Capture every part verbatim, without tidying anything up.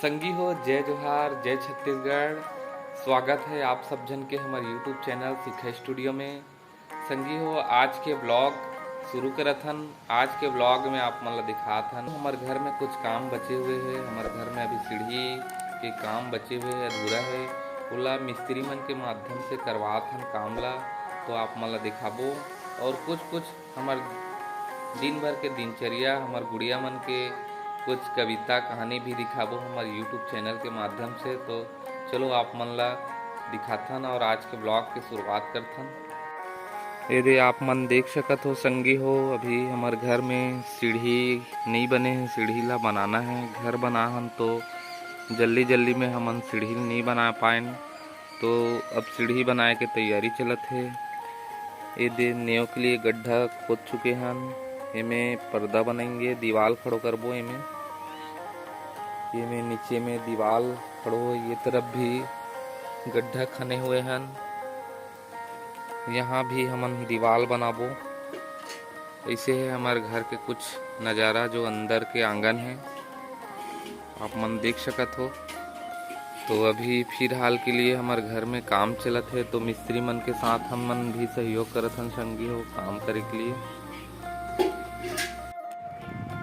संगी हो, जय जोहार, जय छत्तीसगढ़। स्वागत है आप सब झन के हमर YouTube चैनल शिखा स्टूडियो में। संगी हो, आज के ब्लॉग शुरू करत हन। आज के ब्लॉग में आप मन ला दिखात हन, हमर घर में कुछ काम बचे हुए है। हमर घर में अभी सीढ़ी के काम बचे हुए है, अधूरा है। ओला मिस्त्री मन के माध्यम से करवात हन काम ला, तो आप मन ला दिखाबो। और कुछ कुछ हमर दिन भर के दिनचर्या, हमर गुड़िया मन के कुछ कविता कहानी भी दिखाबो हमर YouTube चैनल के माध्यम से। तो चलो, आप मन ला दिखाथन और आज के ब्लॉग के शुरुआत करथन। ये दे, आप मन देख सकत हो संगी हो, अभी हमर घर में सीढ़ी नई बने है, सीढ़ी ला बनाना है। घर बना हन तो जल्दी जल्दी में हमन सीढ़ी नई बना पाएन, तो अब सीढ़ी बनाए के तैयारी चलत हे। ये दे, नेव के लिए गड्ढा खोद चुके हन। एमे पर्दा बनाएंगे, दीवाल खड़ो करबो एमे। एमे नीचे में दीवाल खड़ो हो, ये तरफ भी गड्ढा खने हुए हन। यहाँ भी हमन दीवाल बनाबो। ऐसे है हमारे घर के कुछ नज़ारा, जो अंदर के आंगन है, आप मन देख सकत हो। तो अभी फिलहाल के लिए हमारे घर में काम चलत है, तो मिस्त्री मन के साथ हम मन भी सहयोग करत हन संगी हो काम करे के लिए।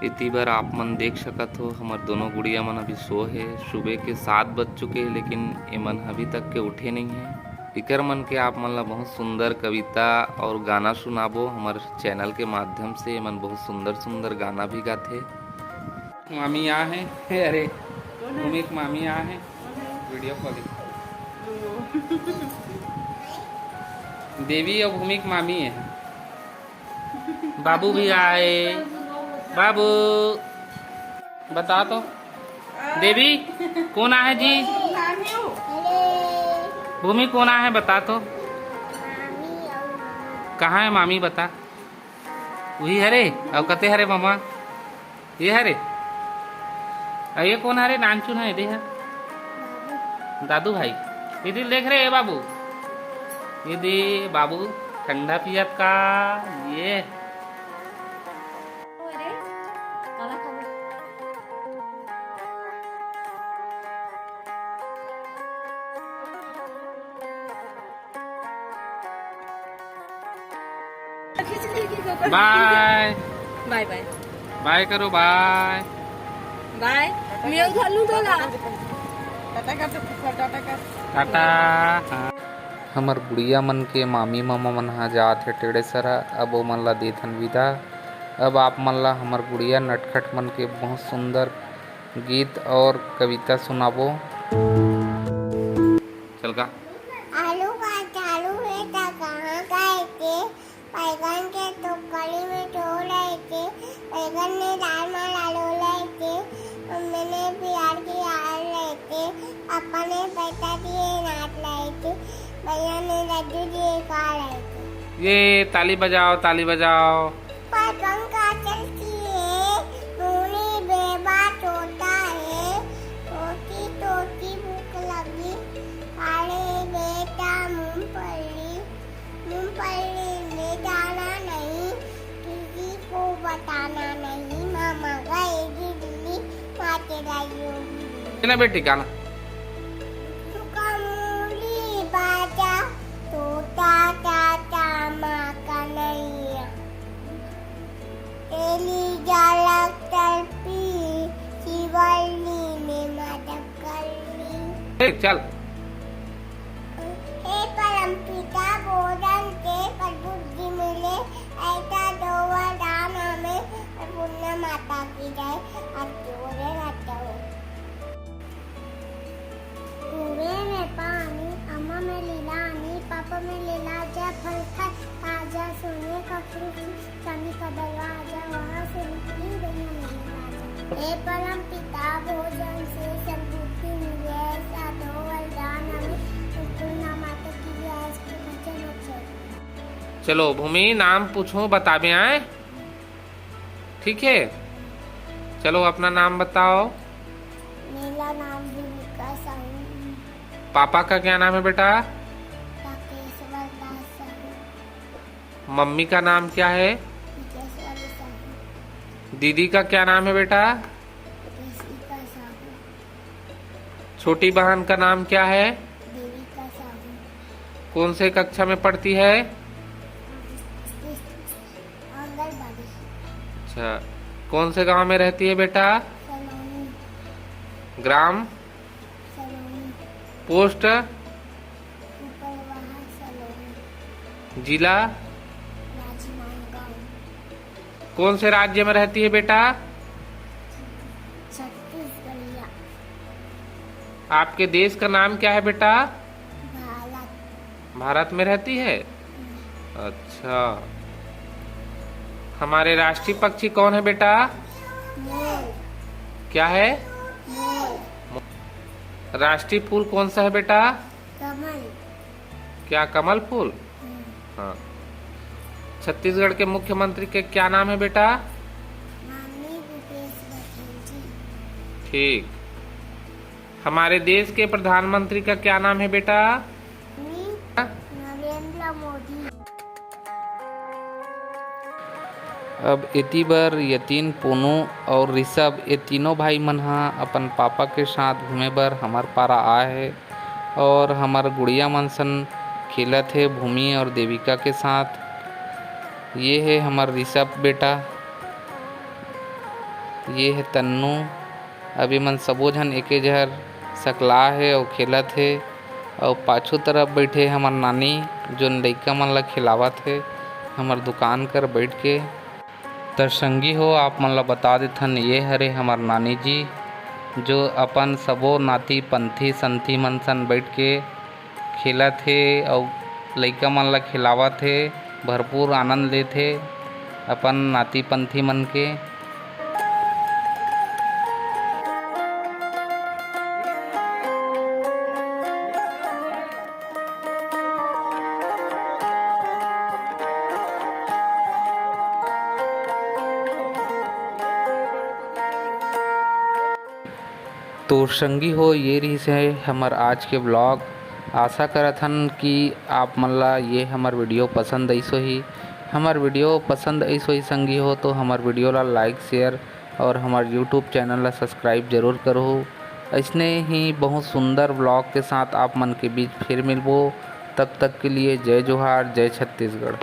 इति बर आप मन देख सकत हो, हमर दोनों गुड़िया मन अभी सो हे। सुबह के सात बज चुके हे, लेकिन एमन अभी तक के उठे नहीं है। इकर मन के आप मन ला बहुत सुंदर कविता और गाना सुनाबो हमर चैनल के माध्यम से। एमन बहुत सुंदर सुंदर गाना भी गाथे। मामी आ है, अरे भूमि के मामी आ है, वीडियो कॉलिंग। देवी और भूमि के मामी है। बाबू भी आए। बाबू, बता तो। देवी, कौन आहे जी? भूमि, कौन आहे, बता तो। कहाँ है मामी, बता। वही हरे, और कते हरे मामा? ये हरे। और ये कौन हरे? नानचुन है, दे है। दादू भाई। इधर देख रे, ये बाबू। ये दे बाबू, ठंडा पियत का। ये अरे, काला खाबो। बाय। बाय बाय। बाय करो, बाय। बाय। मैं उधर लूं तोला। टाटा कर दो, टाटा कर। टाटा। हाँ। हमर गुड़िया मन के मामी मामा मन ह जात हे टेड़ेसरा। अब ओमन ला देथन विदा। अब आप मन ला हमर गुड़िया नटखट मन के बहुत सुंदर गीत और कविता सुनाबो। चल का? आलू का चालू हे त कहाँ गए थे? बैगन के टोकरी में टोल रहे थे। बैगन ने दाल में डालो रहे थे। मम्मी ने प्यार की आल रहे थे। पापा ने पैसा दिए नाच रहे थे। भैया ने लड्डू दिए खा रहे थे। ये ताली बजाओ, ताली बजाओ। पतंग का चलती है, मुड़ी बेबा तोता है, तोती तोती भूख लगी, खा ले बेटा मूंगफली, मूंगफली में दाना नहीं, किसी को बताना नहीं, मामा गए दिल्ली, माँ तेरा योगी। ना बेटी, गाना। सुखा मूली बाजा, तोता चाचा माँ कन्हैया। तेली जालक तलपी, शिवल्ली में मदद कर ली। ए, चल। हे परमपिता, भोजन के सद्बुद्धि मिले, ऐसा दो वरदान हमें। अन्नपूर्णा माता की जय। अब जोरे रहता हूँ। कुएं में पानी, अम्मा में लीलानी, पापा में लीला, जब फल खाए ताजा, सोने का खुश, चांदी का दरवाजा, वहाँ से निकली गई मेरी राजा। हे परम पिता, भोजन से सद्बुद्धि मिले, ऐसा दो वरदान हमें। अन्नपूर्णा माता की जय। आज के भजन अच्छा। चलो भूमि, नाम पूछो, बताबे आए। ठीक है, चलो अपना नाम बताओ। मेरा नाम भूमिका साहू। पापा का क्या नाम है बेटा? राकेश्वर दास साहू। मम्मी का नाम क्या है? विजेश्वरी साहू। दीदी का क्या नाम है बेटा? जसिका साहू। छोटी बहन का नाम क्या है? देविका साहू। कौन से कक्षा में पढ़ती है? आंगनबाड़ी। अच्छा, कौन से गांव में रहती है बेटा? सलोनी। ग्राम? सलोनी। पोस्ट? उपरवाहा सलोनी। जिला? राजनांदगांव। कौन से राज्य में रहती है बेटा? छत्तीसगढ़िया। आपके देश का नाम क्या है बेटा? भारत। भारत में रहती है। अच्छा, हमारे राष्ट्रीय पक्षी कौन है बेटा? मोर। क्या है? मोर। राष्ट्रीय फूल कौन सा है बेटा? कमल। क्या कमल फूल? हाँ। छत्तीसगढ़ के मुख्यमंत्री के क्या नाम है बेटा? माननीय भूपेश बघेल जी। ठीक। हमारे देश के प्रधानमंत्री का क्या नाम है बेटा? मी नरेंद्र मोदी। अब एती बर यतीन, पूनू और ऋषभ, ये तीनों भाई मन ह अपन पापा के साथ घूमे बर हमर पारा आए हे और हमर गुड़िया मन सन खेलत हे भूमि और देविका के साथ। ये हे हमर ऋषभ बेटा, ये हे तन्नू। अब ये मन सबो झन एके जहर सकला हे अउ खेलत हे। अउ पाछू तरफ बैठे हमर नानी, जोन लइका मन ला खिलावत हे हमर दुकान कर बैठ के। त संगी हो, आप मन ला बता देथन, ये हरे हमर नानी जी, जो अपन सबो नाती पंथी संथी मन सन बैठ के खेलत हे अउ लइका मन ला खिलावत हे, भरपूर आनंद लेत हे अपन नाती पंथी मन के। तो संगी हो, ये रहिस हे हमर आज के vlog। आशा करत हन कि आप मन ला ये हमर video पसंद आइस होही। हमर video पसंद आइस होही संगी हो, तो हमर video ला like, share और हमर YouTube channel ला subscribe जरूर करहू। अइसने ही बहुत सुंदर vlog के साथ आप मन के बीच फिर मिलबो। तब तक के लिए जय जोहार, जय छत्तीसगढ़।